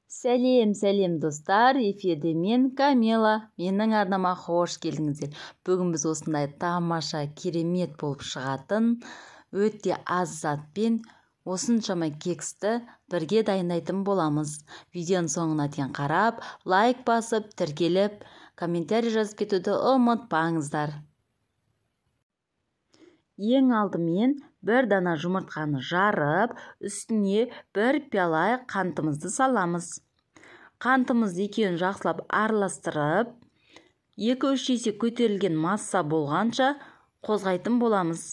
Сәлем, сәлем достар, эфирде мен Камила. Менің арнама хош келдіңіздер. Бүгін біз осындай тамаша, керемет болып шығатын, өте аз затпен осыншама кексті бірге дайындайтын боламыз. Видеоның соңына дейін қарап, лайк басып, тіркеліп, комментарий жазып кетуді ұмытпаңыздар. Ең алдымен бір дана жұмыртқаны жарып, үстіне бір пиала қантымызды саламыз. Қантымызды екеуін жақсылап араластырып, 2-3 есе көтерілген масса болғанша қозғайтын боламыз.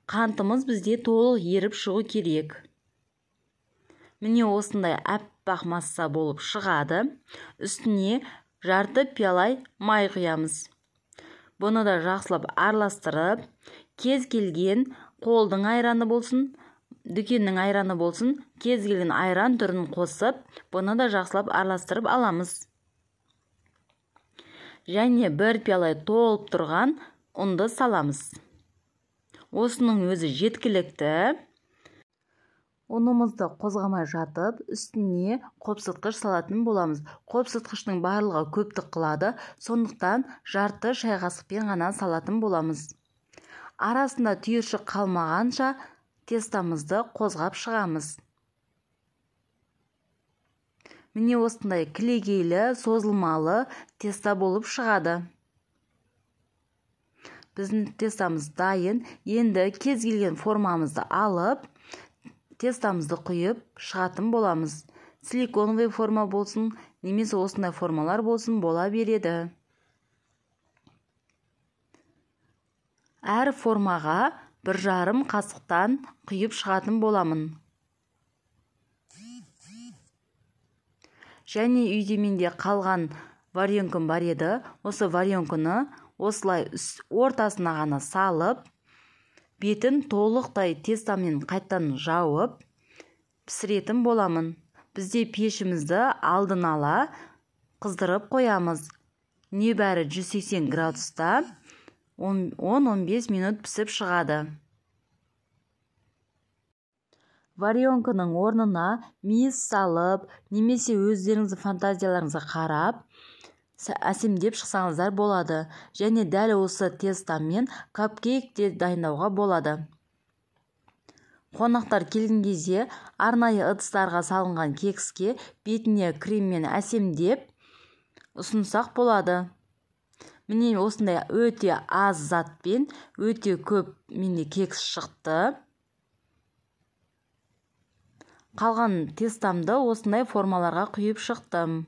Қантымыз бізде толық еріп шығу керек. Міне осындай аппақ масса болып шығады. Үстіне жарты пиала май құямыз. Бұны да жақсылап араластырып, кез келген қолдың айраны болсын, дүкеннің айраны болсын, кез келген айран түрін қосып, бұны да жақсылап араластырып аламыз. Және бір пиала толып тұрған ұнды саламыз. Осының өзі жеткілікті. Ұнымызды қозғамай жатып, үстіне қопсытқыш салатын боламыз. Қопсытқыштың барлығы көптік қылады, сондықтан жарты шай қасықпен ғана салатын боламыз. Арасында түйіршік қалмағанша тестамызды қозғап шығамыз. Міне осындай кілегейлі, созылмалы теста болып шығады. Біздің тестамыз дайын. Енді кез келген формамызды алып, тестамызды құйып шығатын боламыз. Силиконовый форма болсын, немесе осындай формалар болсын, бола береді. Әр формаға 1,5 қасықтан құйып шығатын боламын. Және үйде менде қалған варенкім бар еді. Осы варенкіні осылай ортасына ғана салып, бетін толықтай тестамен қайтадан жауып, пісіретін боламын. Бізде пешімізді алдын ала қыздырып қоямыз. Небәрі 180 градуста 10-15 минут пісіп шығады. Варенкінің орнына мейіз салып, немесе өздеріңіздің фантазияларыңызға қарап, әсемдеп шықсаңыздар болады. Және дәл осы тестамен капкейк те дайындауға болады. Қонақтар келген кезде арнайы ыдыстарға салынған кекске бетіне креммен әсемдеп ұсынсақ болады. Міне осындай өте аз затпен өте көп менде кекс шықты. Қалған тестамды осындай формаларға құйып шықтым.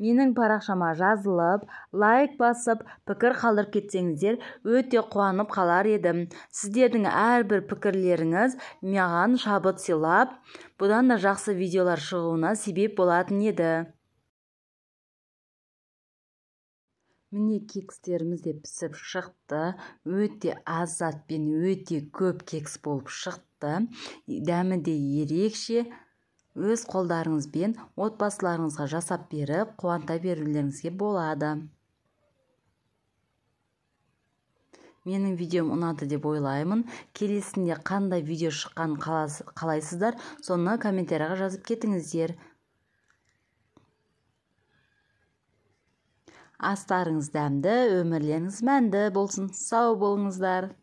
Менің парақшама жазылып, лайк басып, пікір қалдырып кетсеңіздер, өте қуанып қалар едім. Сіздердің әрбір пікірлеріңіз маған шабыт сыйлап, бұдан да жақсы видеолар шығуына себеп болатын еді. Міне кекстеріміз де пісіп шықты. Өте аз затпен өте көп кекс болып шықты. Дәмі де ерекше. Өз қолдарыңызбен отбасыларыңызға жасап беріп, қуанта берулеріңізге болады. Менің видеом ұнады деп ойлаймын. Келесінде қандай видео шыққанын қалайсыздар, соны комментарияға жазып кетіңіздер. Астарыңыз дәмді, өмірлеріңіз мәнді болсын. Сау болыңыздар.